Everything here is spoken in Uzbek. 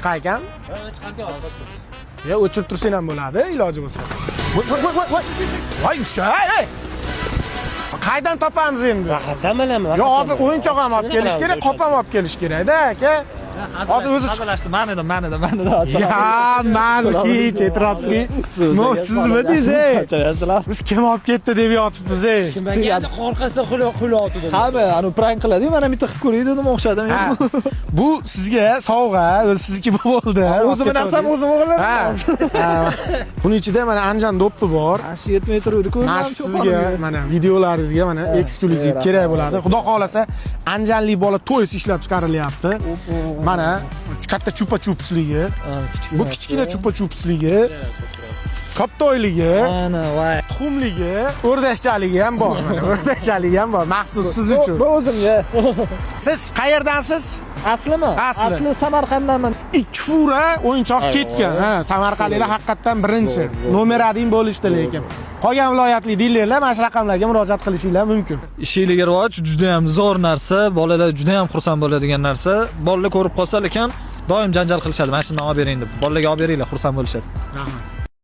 Chiqar ekan. Yo, o'chirib tursang ham bo'ladi, iloji bo'lsa. Voy, voy, voy, voy. Voy, usha, ey. Qaydan topamiz endi? Qayerdan bilaman? Yo, hozir o'yinchoq ham olib kelish kerak, qop ham olib kelish kerakda, aka. Hozir o'zi chiqsin. Hazillashdi, man edim, man edim, man edim. Ya, mazki, Chetrovskiy. No, sizmidingiz, ey? Biz kim olib ketdi deb yotibmiz, ey. Orqasidan qo'l otdi. Hamma anu prank qiladi-yu, mana bitta qilib ko'ray dedim, o'xshadim. Ha, bu sizga sovg'a, o'zi sizniki bo'ldi. O'zimni narsam o'zim o'g'irladim. Ha. Ha. Buni ichida mana Anjan do'ppi bor. Mana shu yetmay turuvdi-ku. Mana shu sizga, mana videolaringizga mana eksklyuziv kerak bo'ladi. Xudo xohlasa, Anjanlik bola toys ishlab chiqarilyapti. Mana katta chupa chupsligi, bu kichkina chupa chupsligi, koptoyligi, Ana voy. Tuxumligi, o'rdakchaligi ham bor. Mana o'rdakchaligi ham bor, maxsus siz uchun. Bu o'zimga. Siz qayerdansiz? Aslimi? Asli. Asli Samarqanddanman. Ikki fura o'yinchoq ketgan. Ha, samarqandliklar haqiqatdan birinchi. Nomer 1 bo'lishdi lekin. Qolgan viloyatli dilerlar mana shu raqamlarga murojaat qilishinglar mumkin. Ishinglarga rivoj, juda ham zo'r narsa, bolalar juda ham xursand bo'ladigan narsa. Bolalar ko'rib qolsa lekin doim janjal qilishadi. Mana shundan olib bering deb. Bolalarga olib beringlar, xursand bo'lishadi. Rahmat.